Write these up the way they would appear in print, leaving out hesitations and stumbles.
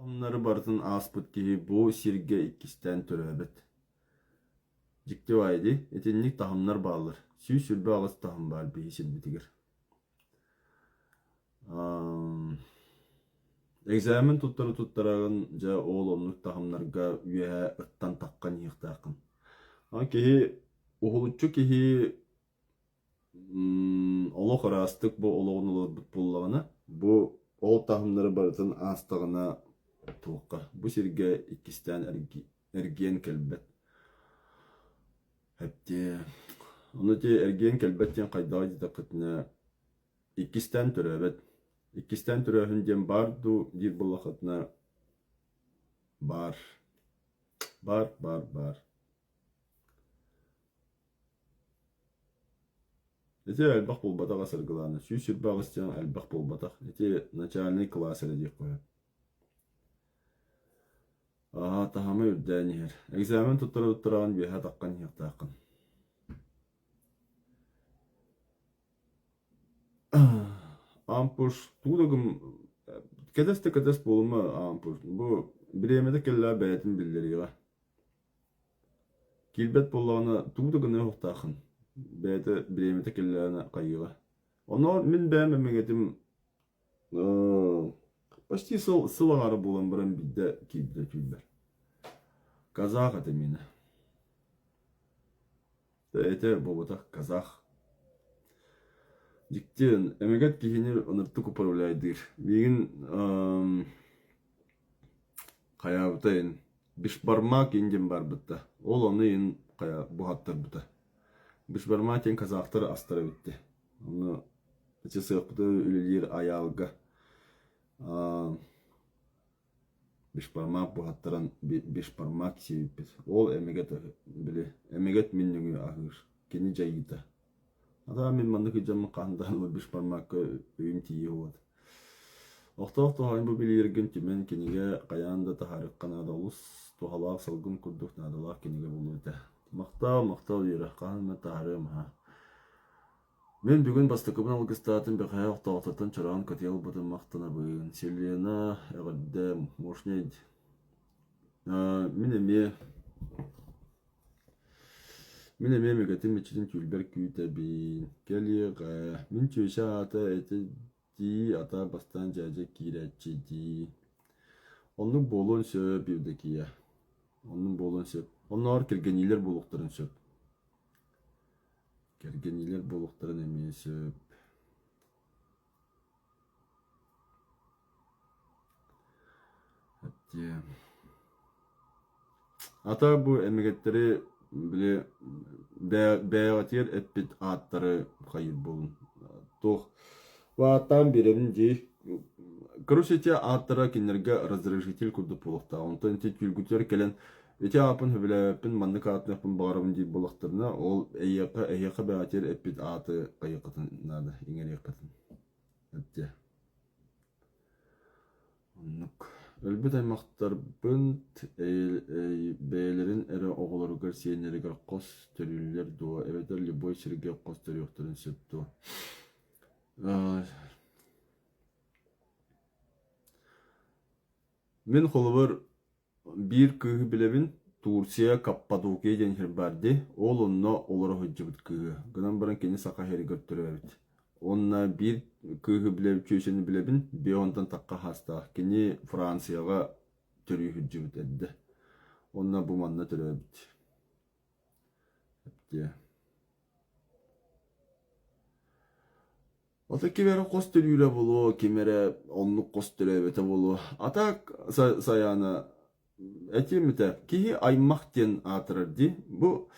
Таһымнары барытын ааспыт киһи бу сиргэ иккистээн төрөөбөт. Дьикти баайы дии, итинник таһымнар бааллар. 128 таһым баар биһи сирбитигэр. Экзамен туттары туттараҕын, дьэ ол оннук таһымнарга үөһэ ыттан таххан иһиэхтээххин. Аны киһи уһулуччу киһи Олох ыраастык бу олоҕун олорбут буоллаҕына, бу ол таһымнары барытын аастаҕына туохха бу сиргэ иккистээн эргийэн кэлбэт. Эптиэ ону ити эргийэн кэлбэт диэн хайдаҕый диэтэххитинэ, иккистээн төрөөбөт. Иккистээн төрөөһүн диэн баар дуу диир буоллаххытына, баар. Баар, баар, баар. Ити элбэх буолбатах саргылаана, 128 диэн элбэх буолбатах. Ити начальнай кылаас эрэ диэххэ сөп. Аа, таһыма үрдээн иһэр. Экзамен туттара туттараҕын үөһэ таххан иһиэхтээххин. Ампуш тугу да гым кэтэс да кэтэс буолума Ампуш. Бу бириэмэтэ кэллэ бэйэтин биллэриэҕэ. Киирбэт буоллаҕына тугу да гыныа суохтааххын, бэйэтэ бириэмэтэ кэллэҕинэ хайыаҕа. Онно мин бэйэм эмэгэтим почти сыл сыл аҥаара буолан баран биирдэ киирдэ түүлбэр. Казах этэ миэнэ. Этэ буолбатах казах. Дьикти эмэгэт киһини ыныртык управляйдыыр. Миигин хайаабыта ин Бишбармак ин диэн барбыта. Ол ону ин хайа буһаттарбыта. Бишбармак диэн казахтар астара эбитти. Ону ити сыахпыта үлэлиир айаалга бишбармак буһаттаран бишбармак сиэбиппит. Ол эмэгэт били эмэгэт мин нөҥүө аһыыр. Кини дьайыыта. Ата мин маннык дьоммун хаһан да бишбармакка өйүм тиийиэ уот. Охтоох туһаайан бу билииргин түмэн кинигэ хайаан да таһаарыахха наада олус туһалаах салгын курдук наадалаах кинигэ буолуо этэ. Махтал, махтал үөрэх хаһан эмэ таһаарыам аһа. Мин бүгүн бастакыбын алгыстаатым бэҕэһээ охтоохтортон чороон көтүйэ ылбытым махтанабын. Селена, эҕэрдэ, мощный. Мин эмиэ Мин эмиэ мэгэтим иччитин түүлбэр күүтэбин. Кэлиэҕэ. Мин чүөчэ аата ити дии, ата бастаан дьээдьэ киирээччи дии. Оннук буолуон сөп, Евдокия. Оннук буолуон сөп. Оннооҕор кэргэниилэр буолуохтарын сөп. Кэргэниилэр буолуохтарын эмиэ сөп. Ата бу эмэгэттэри били бэйэҕитигэр эппит ааттары хайыыр буолун туох ааттаан биэрэбин дии короче ити ааттара кинилэргэ раздражитель курдук буолуохтаах онтон ити түүлгүтүгэр кэлэн ити ааппын сөбүлээбэппин маннык ааттыахпын баҕарабын диир буоллахтарына ол эйиэхэ эһиэхэ бэйэҕитигэр эппит ааты хайыаххытын наада иҥэриэххитин эттэ Оннук. Өлбүт аймахтарбын бэйэлэрин эрэ оҕолоругар, сиэннэригэр хос төрүүллэр дуо эбэтэр любой сиргэ хос төрүөхтэрин сөп дуо? Мин холобур Биир кыыһы билэбин, Турция Каппадокия диэн сир баар дии, ол онно олоро сылдьыбыт кыыһы, гынан баран кини Саха сиригэр төрөөбүт. Уонна биир кыыһы билэбин, чүөчэни билэбин, биэ онтон тахха саастаах. Кини Францияҕа төрүү сылдьыбыт эрдэ. Уонна бу манна төрөөбүт. Эптиэ. Ото ким эрэ хос төрүүрэ буолуо, ким эрэ оннук хос төрөөбөтө буолуо. А так Сайаана этиэм этэ, киһи аймах диэн аатырар дии. Бу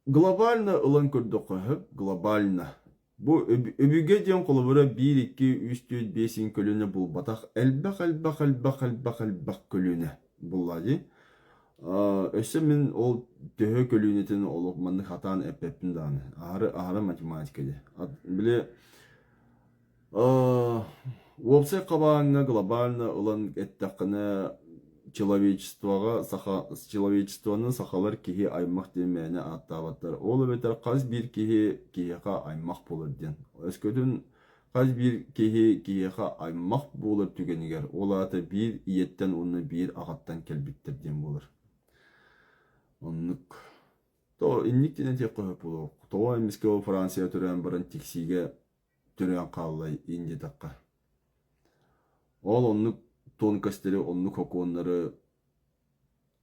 глобально ылан көрдөххө сөп, глобально. Бу өбүгэ диэн холобура биир, икки, үс, түөрт, биэс иҥ көлүөнэ буолбатах, элбэх, элбэх, элбэх, элбэх, элбэх көлүөнэ буолла дии. Өссө мин ол төһө көлүөнэтин олох маннык хатаан эппэппин даҕаны. Аһары аһара математика дии. Били уопсай хабааҥҥа глобально ылан эттэххинэ человечествоҕа саха человечествоны сахалар киһи аймах диэн мээнэ ааттаабаттар. Ол эбэтэр хас биир киһи киһиэхэ аймах буолар диэн. Өскөтүн. Хас биир киһи киһиэхэ аймах буолар түгэнигэр, ол аата биир ийэттэн уонна биир аҕаттан кэлбиттэр диэн буолар. Оннук. Тоҕо инник диэн этиэххэ сөп буолуо. Тоҕо эмискэ ол Франция төрөөн баран Тиксиигэ төрөөн хааллай иин диэтэххэ. Ол оннук тонкостери, оннук сокуоннары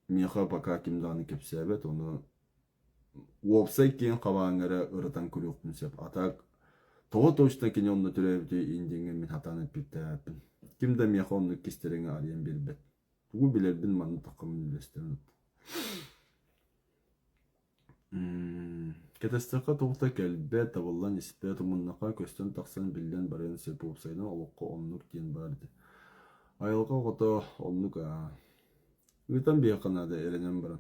миэхэ пока ким даҕаны кэпсээбэт, ону уопсай киэҥ хабааҥҥа эрэ ырытан көрүөхпүн сөп. А так тоҕо точно кини онно төрөөбүтүй иин диэҥҥэ мин сатаан эппиттээппин. Ким да миэхэ оннук кистэлэҥи арыйан биэрбэт. Тугу билэрбин манна таххаммын үллэстэбин. Кэтэстэххэ туох да кэлбэт, табыллан испэт, умуннахха көстөн тахсан биллэн барыан сөп уопсайынан олоххо оннук диэн баар дии. Айылҕа оҕото оннук аа. Ыытан биһиэхэ наада эрэнэн баран.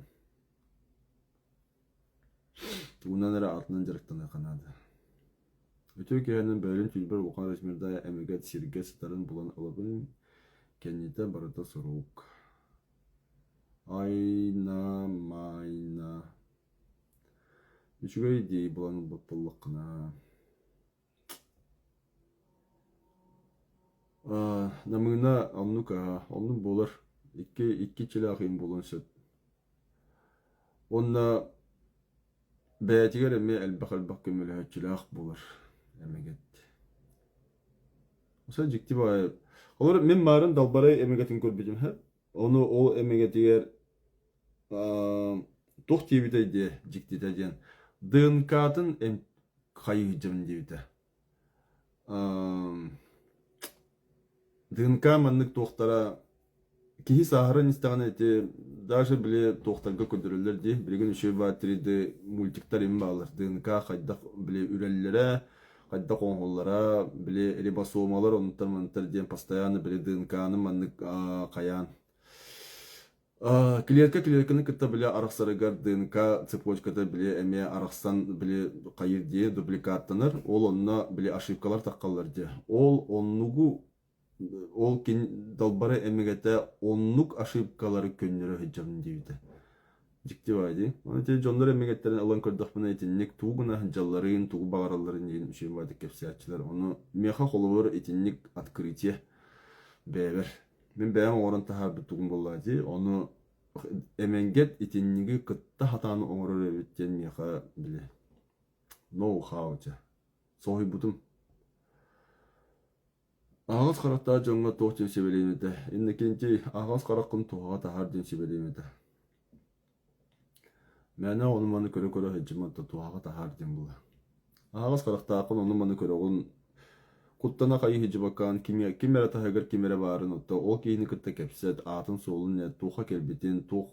Тугунан эрэ атынан дьарыктаныахха наада. Үтүө киэһэнэн бэйэлэрин түүлбэр улахан размердаах эмэгэт сиргэ сытарын булан ылабын, кэннитэ барыта сурук. Айна-майна Үчүгэй дии булан ылбыт буоллаххына Намыына оннук оннук буолар. Икки икки иччилээх ыйым буолуон сөп. Уонна бэйэтигэр эмиэ элбэх-элбэх көмөлөһөөччүлээх буолар эмэгэт. Осо дьикти баҕайы. Олор мин маарын далбарай эмэгэтин көрбүтүм һэ. Ону ол эмэгэтигэр туох диэбитэй диэ дьиктитэ диэн ДНК-тын хайыһыдьабын диэбитэ. ДНК маннык туохтара киһи сааһыран истэҕинэ ити даже били туохтарга көрдөрөллөр дии билигин үчүгэй баар 3D мультиктар им бааллар ДНК хайдах били үрэллэрэ хайдах оҥоһуллара били рибосомалар онтон мантар диэн постоянно били ДНК-ны маннык хайаан Клетка клетканы кытта били арахсарыгар ДНК цепочката били эмиэ арахсан били хайыыр дии дубликаттанар. Ол онно били ошибкалар таххаллар дии. Ол оннугу ол кин далбара эмигэтэ оннук ошибкалары көннөрө сылдьабын диэбитэ. Дьикти баҕайы дии. Оны ити дьоннор эмигэттэрин ылан көрдөхпүнэ итинник тугу гына сылдьалларын, тугу баҕаралларын диэн үчүгэй баҕайытык кэпсээччилэр. Ону миэхэ холобур итинник открытие бэйэбэр Мин бэйэм оҥорон таһаарбыт тугум буоллаҕа дии, ону эмэҥгэт итинниги кытта сатаан оҥорор эбит диэн миэхэ били ноу-хау дьэ соһуйбутум. Аһаҕас харахтаах дьоҥҥо туох диэн сүбэлиэм этэ? Иннокентий, аһаҕас хараххын туһаҕа таһаар диэн сүбэлиэм этэ. Мээнэ ону-маны көрө-көрө сылдьыма да туһаҕа таһаар диэн буолар. Аһаҕас харахтааххын ону-маны көрөҕүн, куттана хайыы сылдьыбаккаҕын ким, ким эрэ таһыгар ким эрэ баарын, оттон ол киһини кытта кэпсэт, аатын-суолун эт, туохха кэлбитин, туох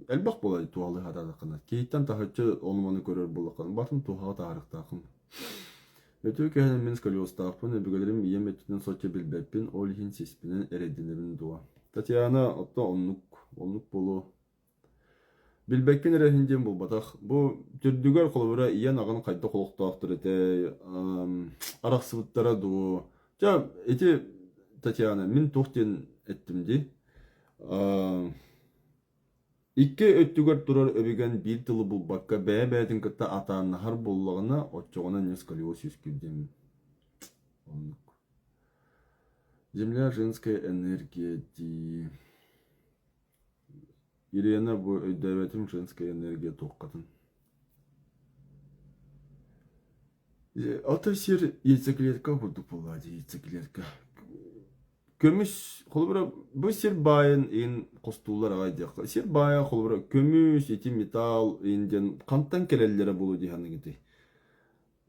элбэх буолар туһалыы сатаатаххына. Киһиттэн таһыччы ону-маны көрөр буоллаххына, батын туһаҕа таһаарыахтааххын. Өтүү кэһэн мин сколиозтаахпын, өбүгэлэрим ийэм өттүнэн соччо билбэппин, ол иһин сиспинэн эрэйдэнэбин дуо? Татьяна, оттон оннук, оннук буолуо. Билбэккин эрэ иһин диэн буолбатах. Бу төрдүгэр холобура ийэн аҕан хайдах олохтоохтор этэй, арахсыбыттара дуу. Дьэ, ити Татьяна, мин туох диэн эттим дии. Икки өттүгэр турар өбүгэн биир тылы булбакка бэйэ-бэйэтин кытта атааннаһар буоллаҕына, оччоҕуна эмиэ сколиоз үөскүүр диэн оннук. Земля женская энергия дии. Елена бу өйдөөбөтүм женская энергия туоххатын. Ата сир яйцеклетка курдук буоллаҕа дии яйцеклетка. Көмүс холобура бу сир баайын иин хостууллар аҕай диэххэ. Сир баайа холобура көмүс ити металл иин диэн хантан кэлэллэрэ буолуо дии саныыгытый?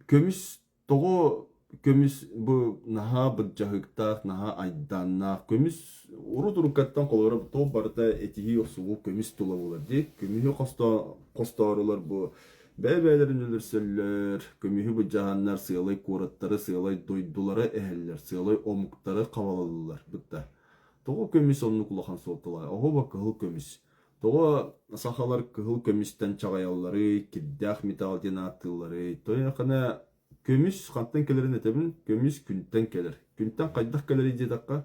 Көмүс Тоҕо көмүс бу наһаа бырдьаһыктаах, наһаа айдааннаах көмүс урут-уруккаттан холобура туох барыта этиһии-охсуһуу көмүс тула буолар дии. Көмүһү хостоорулар бу бэйэ-бэйэлэрин өлөрсөллөр, көмүһү былдьаһаннар сыалай куораттары, сыалай дойдулары эһэллэр, сыалай омуктары хабалаллар бытта. Тоҕо көмүс оннук улахан суолталаах? Оһуоба кыһыл көмүс. Тоҕо сахалар кыһыл көмүстэн чаҕыйалларый, кирдээх металл диэн ааттыылларый? Тойонхана көмүс хантан кэлэрин этэбин, көмүс күнтэн кэлэр. Күнтэн хайдах кэлэрий диэтэххэ,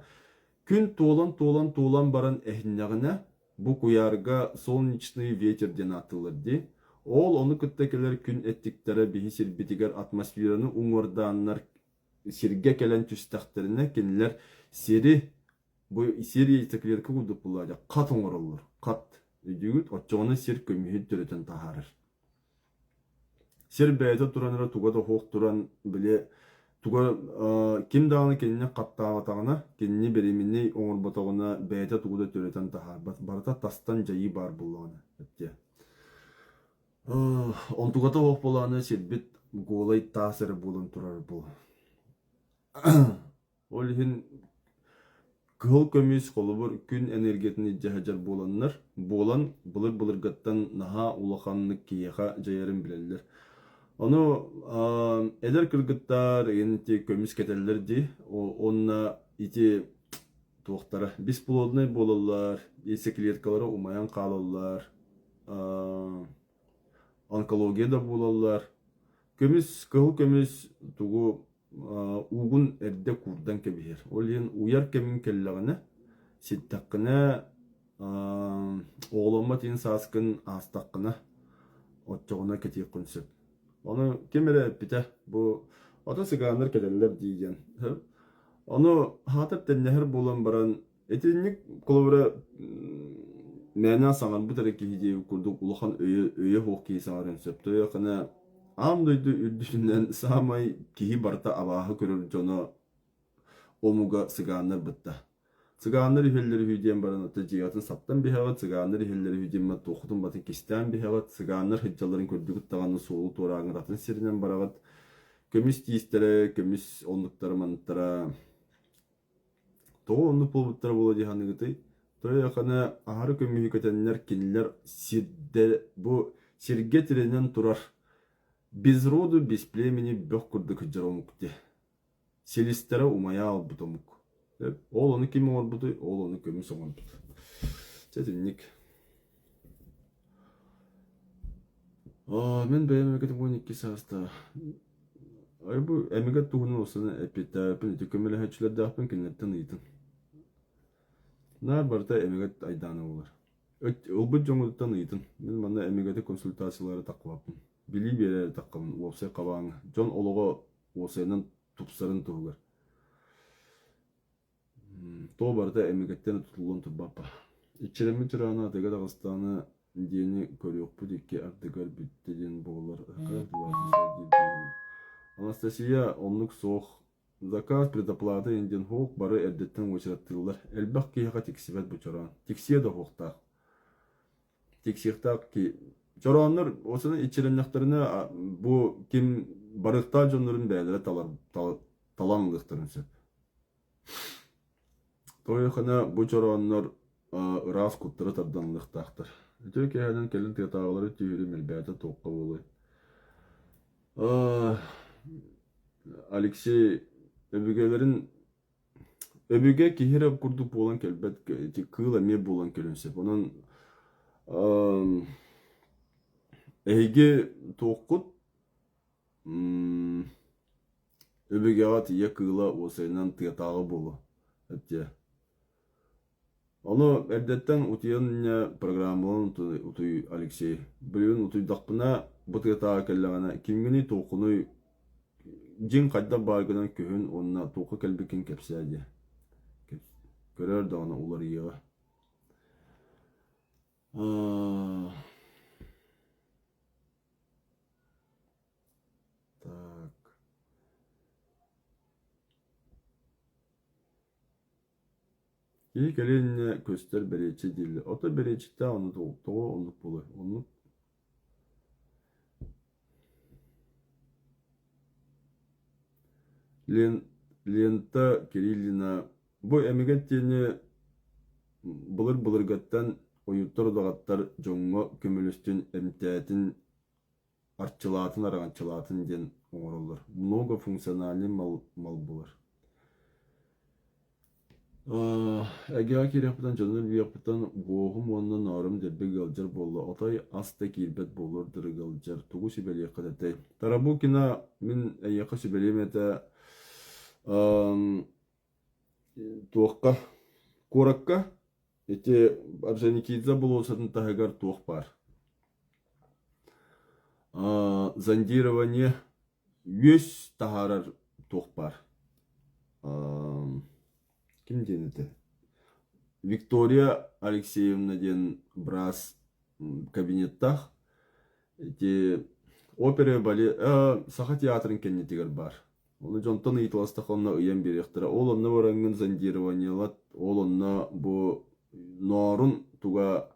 күн туолан-туолан туолан баран эһиннэҕинэ, бу куйаарга солнечный ветер диэн ааттыыллар дии. Ол ону кытта кэлэр күн эттиктэрэ биһи сирбитигэр атмосфераны уҥуордааннар. сиргэ кэлэн түстэхтэринэ кинилэр сири бу сир яйцеклетка курдук буоллаҕа хат оҥороллор хат өйдүүгүт оччоҕуна сир көмүһү төрөтөн таһаарар Сир бэйэтэ туран эрэ туга да суох туран, били туга ким даҕаны кинини хаттаабатаҕына, кинини беременнэй оҥорботоҕуна бэйэтэ тугу да төрөтөн таһаарбат. Барыта тастан дьайыы баар буоллаҕына эттиэ. Онтугата суох буоллаҕына сирбит голай таас эрэ буолан турар буол. Ол иһин кыһыл көмүс холобур күн энергиятын илдьэ сылдьар буоланнар, буолан былыр-былыргыттан наһаа улаханнык киһиэхэ дьайарын билэллэр. Ону эдэр кыргыттар игин ити көмүс кэтэллэр дии, уонна ити туохтара бесплоднай буолаллар, яйцеклеткалара умайан хаалаллар, онкология да буолаллар. Көмүс, кыһыл көмүс тугу уугун эрдэ куурдан кэбиһэр. Ол иһин уйар кэмиҥ кэллэҕинэ, ситтэххинэ, оҕоломмот иһин сааскын аастаххына, оччоҕуна кэтиэххин сөп. Ону ким эрэ эппитэ, бу ото сыгааннар кэлэллэр дии диэн. Ону хаатар тэннэһэр буолан баран, Итинник холобура мээнэ саҥарбыт эрэ киһи диэбит курдук улахан өйө өйө суох киһи саҥарыан сөп. Тоҕо аан дойду үрдүнэн саамай киһи барыта абааһы көрөр дьоно омуга цыганнар бытта. Цыганнар иһэллэр үһү диэн баран ата дьиэҕитин саптан биһэҕит, цыганнар иһэллэр үһү диэн туоххутун батын кистээн биһэҕит, цыганнар сылдьалларын көрдүгүт даҕаны суолу туорааҥҥыт атын сиринэн бараҕыт. Көмүс тиистэрэ, көмүс оннуктара манныктара Тоҕо оннук буолбуттара буолуо дии саныыгытый? Тоҕо аһары көмүһү кэтэннэр кинилэр сирдэ бу сиргэ тирэнэн турар без роду, без племени бөх курдук сылдьар омук дии. Силистэрэ умайа албыт омук. Ол ону ким оҥорбутуй? Ол ону көмүс оҥорбут. Чэ итинник. Мин бэйэм эбэтэ 12 саастаах. Ай бу эмигэ туһунан осуна эппиэттээбэппин ити көмөлөһөөччүлэрдээхпин кинилэртэн ыйытын. Наар барыта эмигэ айдаана буолар. Ылбыт дьоҥҥутуттан ыйытын. Мин манна эмигэтэ консультациялары таххыбаппын. Билии биэрээри таххабын уопсай хабааҥҥа. Дьон олоҕо уопсайынан тупсарын туһугар. Тоҕо барыта эмигэттэн тутуллан турбаппа. Иччилэммит чыраана атыыга таҕыстаҕына диэни көрүөхпүт икки ардыгар бүттэ диэн буолар. Анастасия оннук суох. Заказ, предоплата диэн суох, бары эрдэттэн уочараттыыллар. Элбэх киһиэхэ тиксибэт бу чороон. Тиксиэ да суохтаах. Тиксиэхтээх ки Чорооннор осуна иччилэннэхтэринэ бу ким барыахтаах дьоннорун бэйэлэрэ талар талан ылыахтарын сөп. Тойохана бу чорооннор ыраас куттара тарданылыахтаахтар. Үтүө киэһэнэн кэлин тыатааҕылары түһүүрүм элбээтэ туохха буолуой? Алексей өбүгэлэрин өбүгэ киһи эрэ курдук буолан кэлбэт ити кыыл эмиэ буолан кэлиэн сөп. Онон эһиги туоххут Өбүгэҕит ийэ кыыла уосайынан тыатааҕы буолуо этиэ. Ону эрдэттэн утуйан инньэ программалаан утуй Алексей. Билигин утуйдахпына бу тыатааҕы кэллэҕинэ кимҥиний туоххунуй дьиҥ хайдах бааргынан көһүн уонна туохха кэлбиккин кэпсээ диэ. Көрөөр даҕаны уларыйыаҕа. Так. Киһи кэлиэн иннинэ көстөр бэриэччи дииллэр. Ото бэриэччиттээх ону тоҕо оннук буолуой? Оннук Лен Лента Кириллина бу эмигэ диэни былыр-былыргаттан ойууттар-удаҕаттар дьоҥҥо көмөлөстүн, эмтээтин арчылаатын араҥаччылаатын диэн оҥороллор. Многофункциональный мал, мал буолар. Эгэҕэ киириэхпиттэн дьону элбиэхпиттэн буоһум уонна ноорум дэлби ыалдьар буолла. Отой ас да киирбэт буолуор дылы ыалдьар. Тугу сүбэлиэххит этэй? Тарабукина мин эйиэхэ сүбэлиэм этэ туохха куоракка Ити Орджоникидзе болуоссатын таһыгар туох баар? Зондирование үөс таһаарар туох баар? Ким диэн этэ? Виктория Алексеевна диэн быраас кабинеттаах. Ити опера балет Саха театрын кэннитигэр баар. Ону дьонтон ыйыталастахха онно ыйан биэриэхтэрэ. Ол онно бараҥҥын зондированиелат, ол онно бу ноорун туга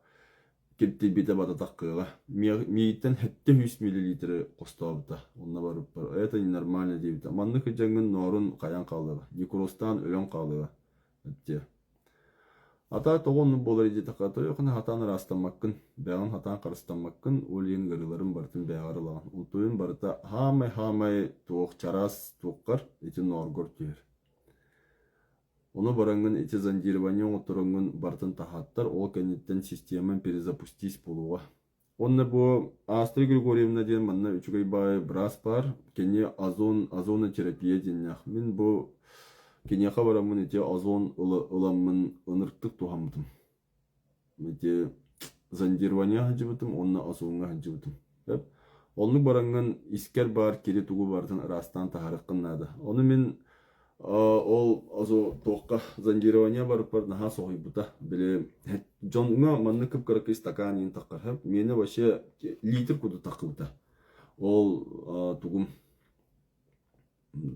киртийбитэ бататах кыаҕа. Миигиттэн 700 миллилитры хостообута. Онно барыппар. Это ненормально диэбитэ. Маннык дьаҥҥын ноорун хайан хаалыаҕа. Некрозтаан өлөн хаалыаҕа. Эттиэ. Ата тоҕо оннук буолар диэтэххэ, тойохуна хатаан ыраастаммаккын, бэйэҕин хатаан харыстаммаккын, ол иһин ыарыыларын барытын бэйэҕэр ылаҕын. Онтуйун барыта хаамай-хаамай туох чараас туоххар ити нооргор түһэр. Ону бараҥҥын ити зондирование оҥоттороҥҥун барытын таһааттар, ол кэнниттэн системаҥ перезапустись буолуоҕа. Уонна бу Астра Григорьевна диэн манна үчүгэй баайы быраас баар. Кини озон, озонотерапия диэннээх. Мин бу киниэхэ бараммын ити озон ыламмын ынырыктык туһаммытым. Ити зондирование сылдьыбытым уонна озоҥҥа сылдьыбытым. Оннук бараҥҥын искэр баар кири тугу барытын ыраастаан таһаарыаххын наада. Ону мин Ол туохха зондирование барыппар наһаа соһуйбута. Били дьоҥҥо маннык кып-кыракый ыстакаан иһин таххар миэнэ вообще литр курдук таххыбыта. Ол тугум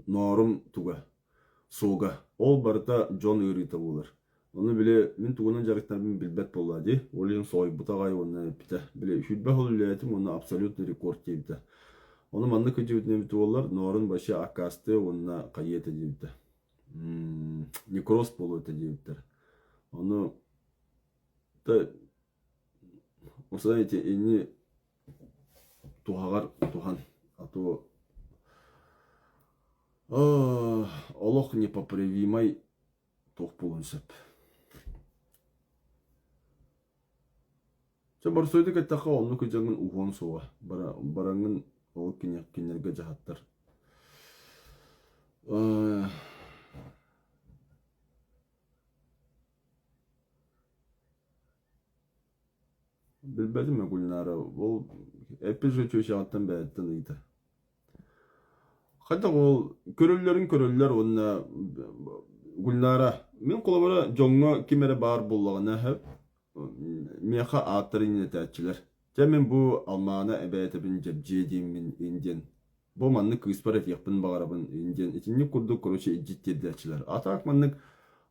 ноорум туга суога. Ол барыта дьон ыарыыта буолар. Ону били мин тугунан дьарыктанарбын билбэт буолла дии. Ол иһин соһуйбута аҕай уонна эппитэ. Били сүүрбэ сыл үлэлээтим уонна абсолютный рекорд диэбитэ. Ону маннык кырдьыбытын эбит буоллар, ноорун вообще аккаастыа уонна хайыа этэ диэбитэ. Некроз буолуо этэ диэбиттэр. Ону да знаете, ини туһаҕар туһан, а то олох непоправимай туох буолуон сөп. Чэ, боростуойдук эттэххэ, оннук дьаҥын уһуон суоҕа. Бараҥҥын ол кинилэргэ дьаһаттар. Билбэтим Гульнара, ол эппит же чүөчэҕиттэн бэйэттэн ыйытар. Хайдах ол көрөллөрүн көрөллөр уонна Гульнара, мин холобура дьоҥҥо ким эрэ баар буоллаҕына сөп, миэхэ ааттарын этээччилэр. Дьэ мин бу Алмаана эбээтэбин Дьэбдьиэ диэммин ин диэн бу маннык кыыспар этиэхпин баҕарабын ин диэн итинник курдук короче илдьит тиэрдээччилэр. А так маннык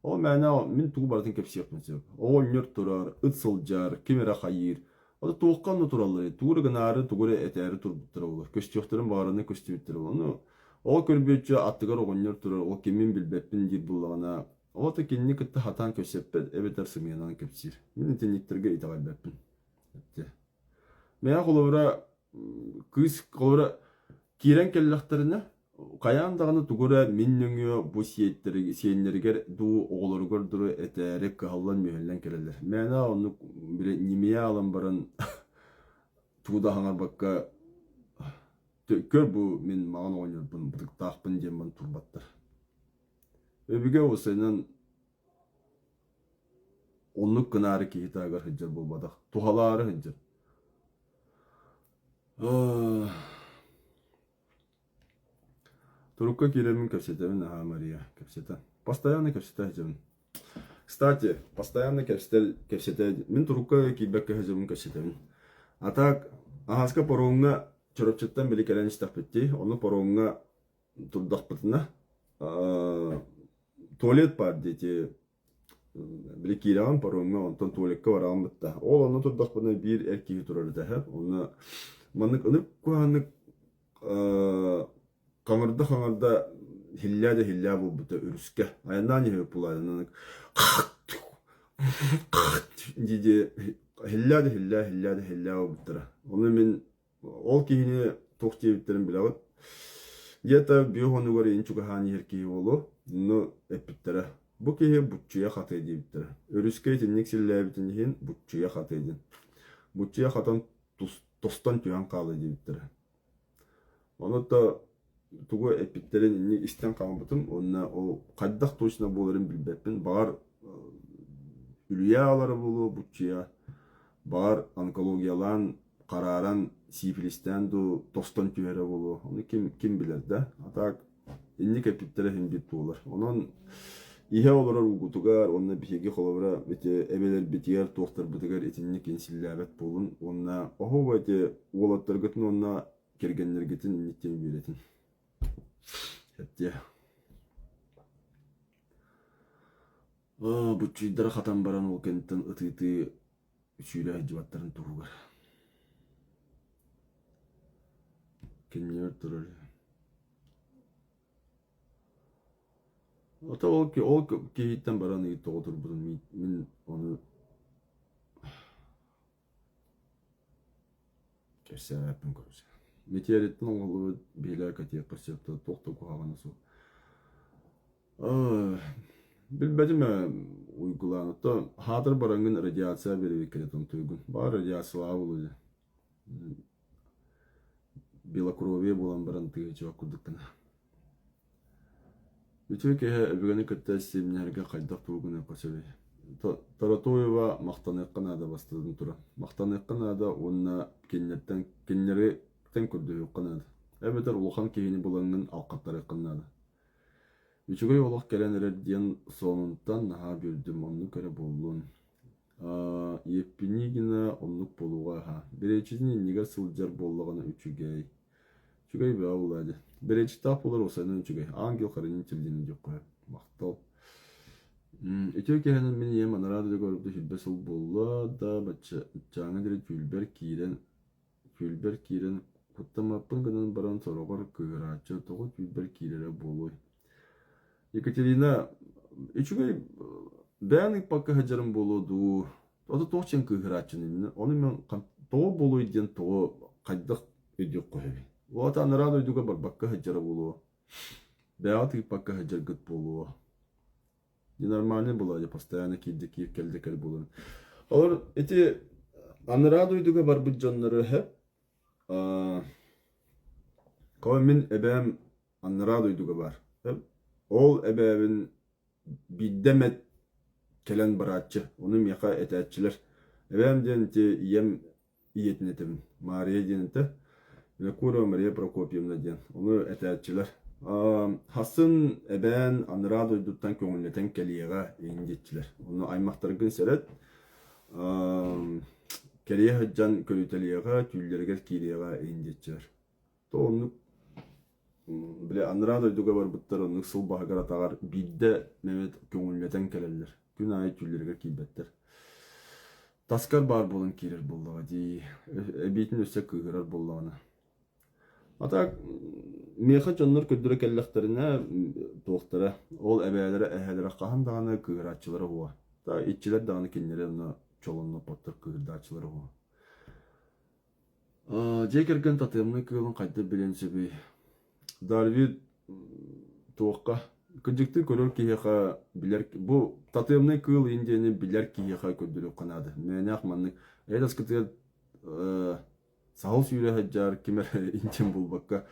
ол мээнэ мин тугу барытын кэпсиэхпин сөп. Оҕонньор турар, ыт сылдьар, ким эрэ хайыыр. Ата туохха онно туралларый? Тугу эрэ гынаары, тугу эрэ этээри турбуттара буолуо. Көстүөхтэрин баҕарана көстүбүттэрэ буолуо. Ону ол көрбүөччү аттыгар оҕонньор турар, ол кимин билбэппин диир буоллаҕына, ол ата кинини кытта сатаан кэпсэппэт эбэтэр сымыйанан кэпсиир. Мин итинниктэргэ итэҕэйбэппин. Эттэ. Мэйэ холобура кыыс холобура киирэн кэллэхтэринэ Хайаан даҕаны тугу эрэ мин нөҥүө бу сиэннэригэр дуу, оҕолоругар дуу этээри кыһаллан-мүһэллэн кэлэллэр. Мээнэ оннук били ньимийэ аалан баран тугу да хаҥарбакка көр бу мин маҕан оҕонньорбун бытыктаахпын диэн баран турбаттар. Өбүгэ уопсайынан оннук гынаары киһи таһыгар сылдьар буолбатах, туһалаары сылдьар. Турукка киирэммин кэпсэтэбин аһаа Мария, кэпсэтэ. Постоянно кэпсэтэ сылдьабын. Кстати, постоянно кэпсэтэ, кэпсэтэ мин турукка киирбэккэ сылдьабын кэпсэтэбин. А так, аһааска паромҥа Чурапчыттан били кэлэн истэхпит дии, ону паромҥа турдахпытына туалет баар диэти били киирэҕин паромҥа онтон туалекка бараҕын бытта. Ол онно турдахпына биир эр киһи турар этэ Онно маннык ынырык куһаҕаннык хаҥырда-хаҥырда иһиллээ да иһиллээ буолбута өрүскэ. Айаннаан иһэбит булаайанан дии-дии иһиллээ да иһиллээ, иһиллээ да иһиллээ буолбуттара. Ону мин Ол киһини туох диэбиттэрин билэҕит. Где-то бүөх онугар иин чугаһаан иһэр киһи буолуо. Онно эппиттэрэ. Бу киһи буччуйа хатыа диэбиттэрэ. Өрүскэ итинник силлээбитин иһин буччуйа хатыа диэн. Буччуйа хатан тостон түһэн хаалыа диэбиттэрэ. Ону то тугу эппиттэрин инник истэн хаалбытым уонна ол хайдах точно буоларын билбэппин. Баҕар үлүйэ аалара буолуо буччуйа, баҕар онкологиялаан харааран сифилистээн дуу тостон түһэрэ буолуо. Ону ким ким билэр да. А так. Инник эппиттэрэ иһин биир туолар. Онон иһэ олорор уугутугар уонна биһиги холобура ити эбэлэрбитигэр туохтарбытыгар итинник инсиллээбэт буолун уонна оһуоба ити уолаттаргытын уонна кэргэннэргитин инниктэн үөрэтин. Эттиэ. Буччуйдара хатан баран ол кэнниттэн ытыы-ытыы сүүрэ сылдьыбаттарын туһугар. Кинилэр турар. Ото ол, ол киһиттэн баран ыйыт тоҕо турбутун мин ону кэпсээбэппин короче. Метеориттан оҥоһуллубут биһилэҕи кэтиэххэ сөп туох да куһаҕана суох. Билбэтим ээ Уйгулаан, оттон аһаатар бараҥҥын радиация биэрэбиккин томтуйгун. Баҕар радиациялаах буолуо дии. Белокровие буолан баран тыһыынча курдук гына. Үтүө киһи өбүгэни кытта симнэһэргэ хайдах тугу гыныахха сөбүй? Таратоева махтаныахха наада бастатан туран. Махтаныахха наада уонна кинилэртэн кинилэриттэн көрдөһүөххэ наада. Эбэтэр улахан киһини булаҥҥын алхаттарыаххын наада. Үчүгэй олох кэлэн эрэр диэн сонунтан наһаа үөрдүм, оннук эрэ буоллун. Еппинигина оннук буолуоҕа аһа. Бириэчитин иннигэр сылдьар буоллаҕына үчүгэй. Үчүгэй бөҕө буолаа дии. Бириэчиттээх буолар уопсайынан үчүгэй. Ангел-хранитель диэн диэххэ сөп. Махтал. Үтүө киэһэнэн мин ийэм анараа дойдуга барбыта сүүрбэ сыл буолла да, баччааҥҥа диэри түүлбэр киирэн Түүлбэр киирэн куттаммаппын гынан баран сороҕор кыыһырааччы тоҕо түүлбэр киирэрэ буолуой? Екатерина үчүгэй бэйэҥ ыыппакка сылдьарым буолуо дуу, ото туох диэн кыыһырааччыный? Ону мин тоҕо буолуой диэн тоҕо хайдах өйдүөххэ сөбүй? Ол аата анараа дойдуга барбакка сылдьара буолуо, бэйэҕит ыыппакка сылдьаргыт буолуо. Ненормальный была, я постоянно киирдэ киир кэлдэ кэл буолан. Олор ити анараа дойдуга барбыт дьоннору эһэ Кого мин эбээм анараа дойдуга бар. Ол эбээбин биирдэ эмэ кэлэн барааччы. Ону миэхэ этээччилэр. Эбээм диэн ити ийэм ийэтин этэбин. Маарыйа диэн этэ. Винокурова Мария Прокопьевна диэн. Ону этээччилэр. Хасын эбээн анараа дойдуттан көҥүллэтэн кэлиэҕэ иһин диэччилэр. Ону аймахтаргын сэрэт. Кэлиэ сылдьан көрүтэлиэҕэ, түүллэригэр киириэҕэ иһин диэччилэр. То оннук били анараа дойдуга барбыттар оннук сыл баһыгар-атаҕар биирдэ эмит көҥүллэтэн кэлэллэр. Күн аайы түүллэригэр киирбэттэр. Таскар баар буолан киирэр буоллаҕа дии. Эбиитин өссө кыыһырар буоллаҕына. А так миэхэ дьоннор көрдөрө кэллэхтэринэ туохтара, ол эбээлэрэ, эһээлэрэ хаһан даҕаны кыыһырааччылара уһуо. Та иччилэр даҕаны кинилэри онно чолонноппоттор кыыһырдааччылара уһуо. Дьиэ кэргэн татыамнай кыылын хайдах билиэн сөбүй? Дарвин туохха кырдьыктыы көрөр киһиэхэ билэр бу татыамнай кыыл индияны билэр киһиэхэ көрдөрүөххэ наада. Мээнээх маннык эт аскытыгар саһыл сүүрэ сылдьар ким эрэ индиян булбакка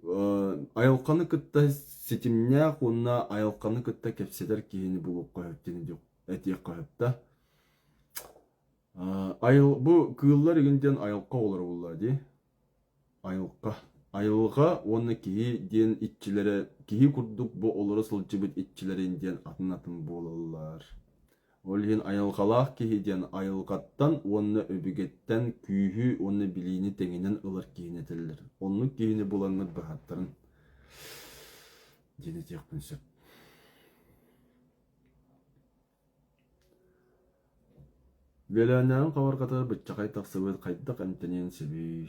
айылҕаны кытта ситимнээх уонна айылҕаны кытта кэпсэтэр киһини булуохха сөп диэн этиэххэ сөп да. Айыл бу кыыллар игин диэн айылҕа оҕолоро буоллаҕа дии. Айылҕа. Айылҕа уонна киһи диэн иччилэрэ киһи курдук бу олоро сылдьыбыт иччилэрин диэн атын-атын буолаллар. Ол иһин айылҕалаах киһи диэн айылҕаттан уонна өбүгэттэн күүһү уонна билиини тэҥинэн ылар киһини этэллэр. Оннук киһини булаҥҥыт быһааттарын диэн этиэхпин сөп. Үөлээннээҕин хабарҕатыгар быччахай тахсыбыт хайдах эмтэниэн сөбүй?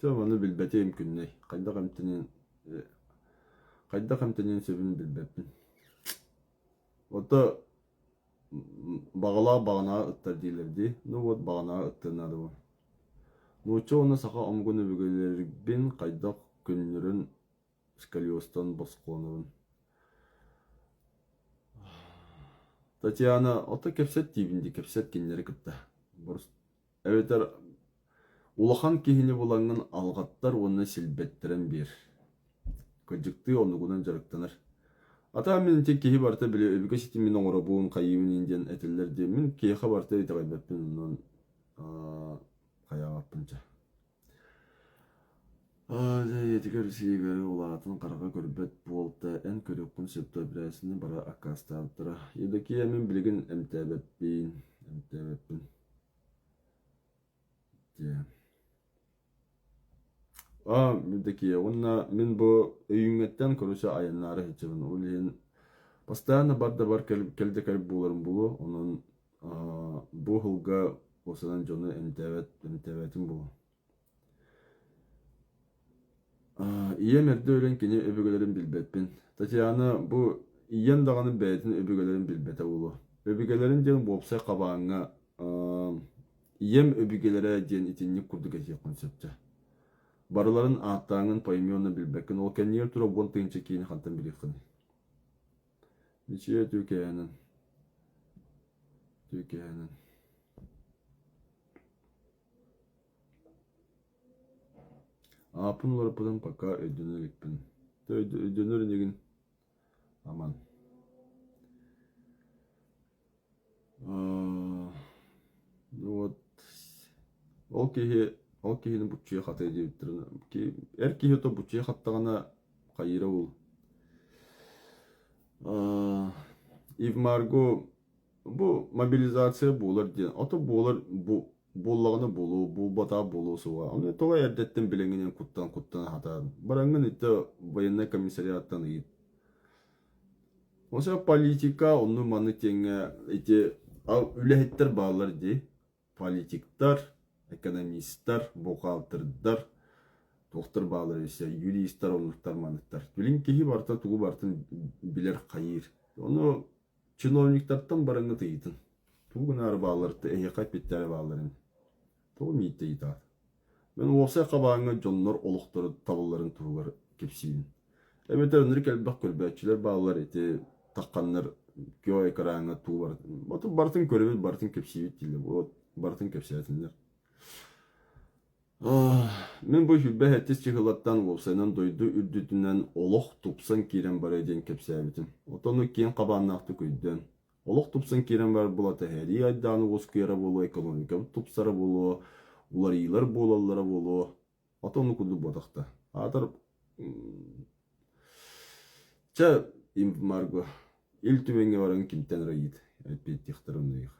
Дьэ ону билбэтим күннэй. Хайдах эмтэниэн хайдах эмтэниэн сөбүн билбэппин. Ото баҕалаах баҕанаҕа ыттар дииллэр дии. Ну вот баҕанаҕа ыттыан наада буо. Нуучча уонна саха омугун өбүгэлэрбин хайдах көннөрөн сколиозтан босхолонобун. Татьяна, ото кэпсэт диибин дии, кэпсэт кинилэри кытта. Эбэтэр улахан киһини булаҥҥын алҕаттар уонна силбэттэрэн биэр. Кырдьыктыы оннугунан дьарыктанар. Ата мин ити киһи барыта били өбүгэ ситимин оҥоробун, хайыыбын диэн этэллэр диэн мин киһиэхэ барыта итэҕэйбэппин онон хайаабаппын чэ. Дьэ ийэтигэр сиигэри улаатан хараҕа көрбөт буолта, эн көрүөххүн сөп эпэрээссийэни бары аккаастаабыттара. Евдокия мин билигин эмтээбэппин, эмтээбэппин Дьэ. Аа, Евдокия, уонна мин бу өйүүҥҥэттэн короче айаннаары сылдьабын. Ол иһин постоянно бар да бар кэл, кэл да кэл буоларым буолуо. Онон аа, бу сылга уопсайынан дьону эмтээбэт, эмтээбэтим буолуо. Ийэм эрдэ өлөн кини өбүгэлэрин билбэппин. Татьяна бу ийэм даҕаны бэйэтин өбүгэлэрин билбэтэ буолуо. Өбүгэлэрин диэн уопсай хабааҥҥа ийэм өбүгэлэрэ диэн итинник курдук этиэххин сөп дьэ. Барыларын ааттааҥҥын поименно билбэккин, ол кэннигэр турар 10 000 киһини хантан билиэххиний? Мичийэ түкээнэн. Түкээнэн. Ааппын уларыппытым пока өйдөнө иликпин. Өйдөнөр инигин аман. Ну вот ол киһи ол киһини буччуйа хатыа диэбиттэрин эр киһи то буччуйа хаттаҕына хайыыра ол. Ив Марго Бу мобилизация буолар диэн, ото буолар бу буоллаҕына буолуо, буолбатаҕа буолуо суоҕа. Ону тоҕо эрдэттэн билэҥҥинэн куттан-куттан аһатаҕын. Бараҥҥын итэ военнай комиссариаттан ыйыт. Оса политика онну маннык диэҥҥэ ити үлэһиттэр бааллар дии. Политиктар, экономистар, бухгалтердар, туохтар бааллар өссө юристар оннуктар манныктар. Билин киһи барыта тугу барытын билэр хайыыр. Ону Чиновниктартан барыҥҥыт ыйытын. Тугу гынаары бааллар эһиэхэ эппиттэрэ бааллар ини. Тоҕо мииттэ ыйытаат? Мин уопсай хабааҥҥа дьоннор олохторо табылларын туһугар кэпсиибин. Эбэтэр ынырык элбэх көрбөөччүлэр бааллар ити тахханнар кио экраҥҥа туу барытын барытын көрөбүт барытын кэпсиибит дииллэр. Вот барытын кэпсээтиннэр. Мин бу 27 чыһылаттан уопсайынан дойду үрдүтүнэн олох тупсан киирэн барыа диэн кэпсээбитим. Оттон киэҥ хабааннаахтык өйдөөн. Олох тупсан киирэн барар буолата сэрии айдааны уоскуйара буолуо, экономикабыт тупсара буолуо, уларыйыылар буолаллара буолуо. Ото ону курдук буотахта. Аатар чэ Марго Ил Түмэҥҥэ баран кимтэн эрэ ыйыт, эппиэттиэхтэрэ онно эйиэхэ.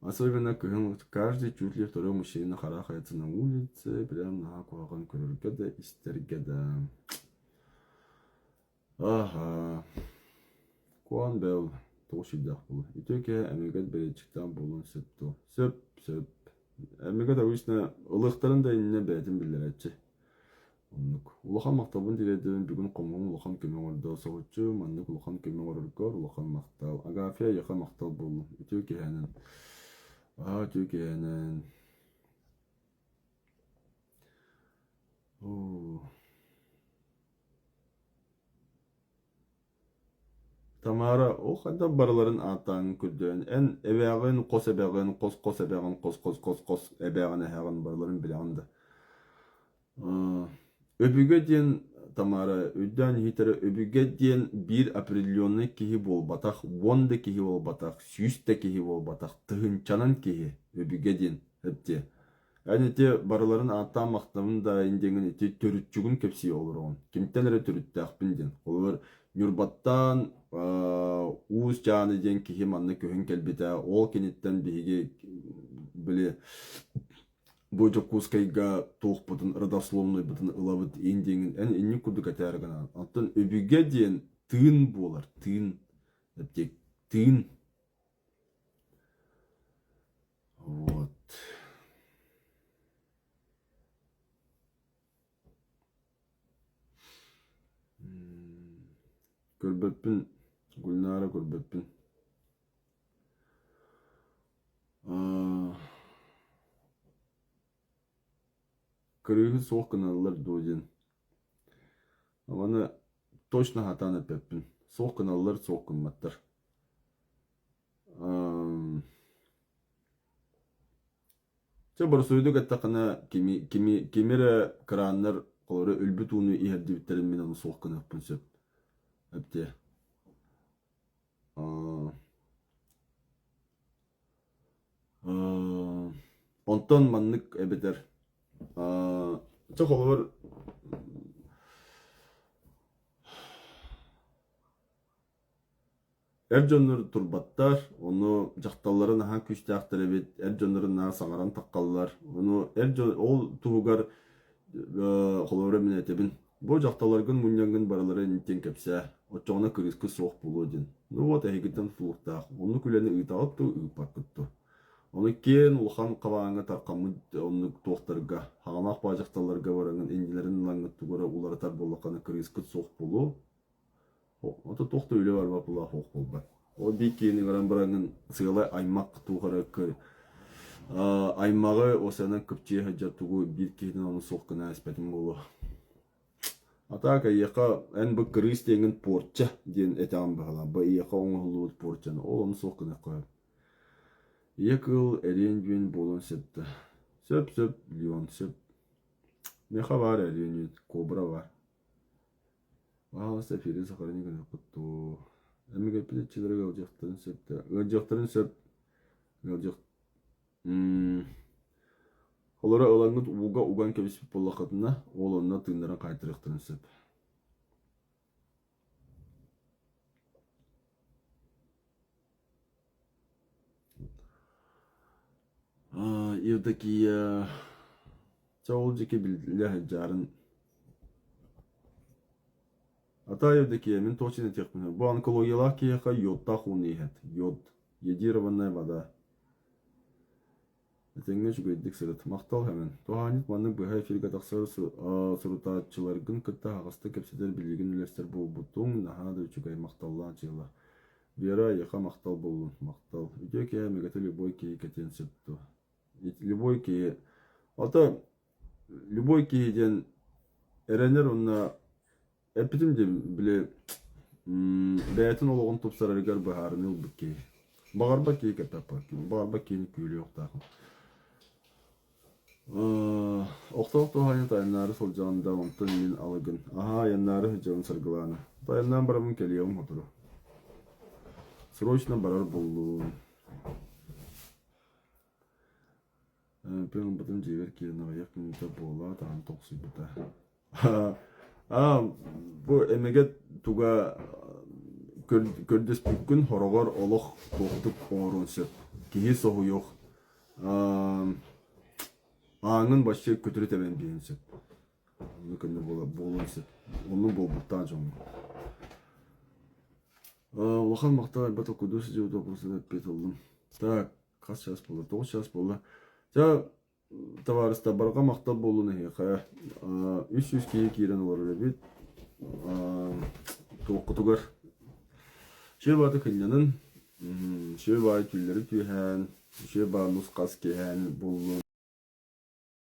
Особенно кыһын каждый чуть ли второй мужчина харахается на улице, прям наһаа куһаҕан көрөргө да, истэргэ да. Аха. Куан Белл тоҕус сүрдээх буолуо. Үтүө киһи эмэгэт бэйэччиктээх буолуон сөп дуо? Сөп, сөп. Эмэгэт обычно ылыахтарын да иннинэ бэйэтин биллэрээччи. Оннук. Улахан махталбын тириэрдэбин бүгүн хомуһум улахан көмө оҥордо. Соһуччу маннык улахан көмө оҥороргор улахан махтал. Агафья эйиэхэ махтал буоллун. Үтүө киһээнэн. Аа, үтүө киһээнэн. Оо. Тамара, ол хайдах барыларын ааттааҥҥын көрдөөн, эн эбээҕин, хос эбэҕин, хос-хос эбэҕин, хос-хос-хос-хос эбээҕин эһэҕин барыларын билэҕин да. Өбүгэ диэн Тамара өйдөөн иһитэрэ өбүгэ диэн биир определенный киһи буолбатах, уон да киһи буолбатах, сүүс да киһи буолбатах, тыһыынчанан киһи өбүгэ диэн эптиэ. Эн ити барыларын ааттаан махтанабын да диэҥҥин ити төрүччүгүн кэпсии олороҕун. Кимтэн эрэ төрүттээхпин диэн. Холобур, Ньурбаттан Уус Дьааны диэн киһи манна көһөн кэлбитэ. Ол киниттэн биһиги били бу Дьокуускайга туохпутун родословнайбытын ылабыт иин диэҥҥин эн инник курдук этээри гынаҕын. Оттон өбүгэ диэн тыын буолар, тыын. Тыын. Вот. Көрбөппүн, Гульнара көрбөппүн. Кырыыһы суох гыналлар дуо диэн. Маны точно сатаан эппэппин. Суох гыналлар, суох гымматтар. Чэ, боросуойдук эттэххинэ, кими, кими, кими эрэ кырааннар холобура өлбүт ууну иһэрдибиттэрин мин ону суох гыныахпын сөп. Эптиэ. Онтон маннык эбэтэр. Чэ холобур Эр дьоннор турбаттар, ону дьахталлара наһаа күүстээхтэр эбит, эр дьоннору наһаа саҥаран таххаллар. Ону эр дьон ол туһугар холобура мин этэбин, бу дьахталларгын мунньаҥҥын барыларын интиэн кэпсээ, оччоҕуна кырыыскы суох буолуо диэн. Ну вот эһигиттэн тутулуктаах, оннук үлэни ыытаҕыт дуу, ыыппаккыт дуу. Ону киэн улахан хабааҥҥа тархаммыт оннук туохтарга, хаҕалаах баа дьахталларга бараҥҥын иннилэрин ылаҥҥыт тугу эрэ уларытар буоллаххына кырыыскыт суох буолуо. Ото туох да үлэ барбат буолаах ох буолбат. Ол биир киһини ыҥыран бараҥҥын сыалай аймах туох эрэ аймаҕы осанан кыпчыйа сылдьар тугу биир киһитин ону суох гына испэтим буолуо. А так эйиэхэ эн бу кырыыс диэҥҥин порча диэн этэҕин быһалаах. Бу эйиэхэ оҥоһуллубут порчаны ол ону суох гыныахха сөп. Ийэ кыыл эриэн-дьүөн буолуон сөп да. Сөп-сөп Леон сөп. Миэхэ баар эриэн-дьүөн кобра баар. Баҕаласта эфирин сахалыы гыныахпыт дуу? Эмигэппит иччилэрэ ыалдьыахтарын сөп да ыалдьыахтарын сөп ыалдьыах Олору ылаҥҥыт ууга уган кэбиспит буоллаххытына, ол онно тыыннарын хаайтарыахтарын сөп. Евдокия чэ ол диэки биллэ сылдьарын Ата Евдокия, мин точно этиэхпин бу онкологиялаах киһиэхэ йодтаах ууну иһэт. Йод. Йодированная вода. Этэҥҥэ үчүгэйдик сырыт. Махтал Хэмэн. Туһаанньыт маннык быһа эфиргэ тахсар сурутааччыларгын кытта аһаҕастык кэпсэтэр билиигин үллэстэр буолбутуҥ наһаа да үчүгэй махталлаах дьыала. Вера, эйиэхэ махтал буоллун. Махтал. Үтүө киһи эмэгэтэ любой киһи кэтиэн сөп дуо? Любой киһи. Ото любой киһи диэн эрэнэр уонна Эппитим дии, били бэйэтин олоҕун тупсарарыгар быһаарыныы ылбыт киһи. Баҕарбат киһи кэппэппэт, баҕарбат киһини күүрүөхтаахпын. Охтоох туһаайан тайаннаары сылдьаҕын да, онтон мин алыгын. Аһаа, айаннаары сылдьабын Саргылаана. Тайаннаан барабын кэлиэҕим сотору. Срочно барар буоллум. Пин ылбытым дьиэбэр киирэн аҕыйах мүнүүтэ буолаат аан тоҥсуйбута. Аа, бу эмэгэт туга көрдөспүккүн хороҕор олох туохтук оҥоруон сөп. Киһи соһуйуох ааҥын вообще көтүрү тэбэн биэриэн сөп. Оннук көннө буолуон сөп. Оннук буолбуттаах дьоҥҥо. Улахан махтал элбэх толкуйдуу сылдьыбыт вопросун эппиэт ыллым. Так, хас чаас буолла? 9 чаас буолла. Чэ, табаарыстар, барҕа махтал буоллун эһиэхэ. 300 киһи киирэн олорор эбит. Туоххутугар Үчүгэй баҕайы кынньанын, үчүгэй баҕайы түүллэри түһээн, үчүгэй баҕайы нус-хас киэһээни буллун.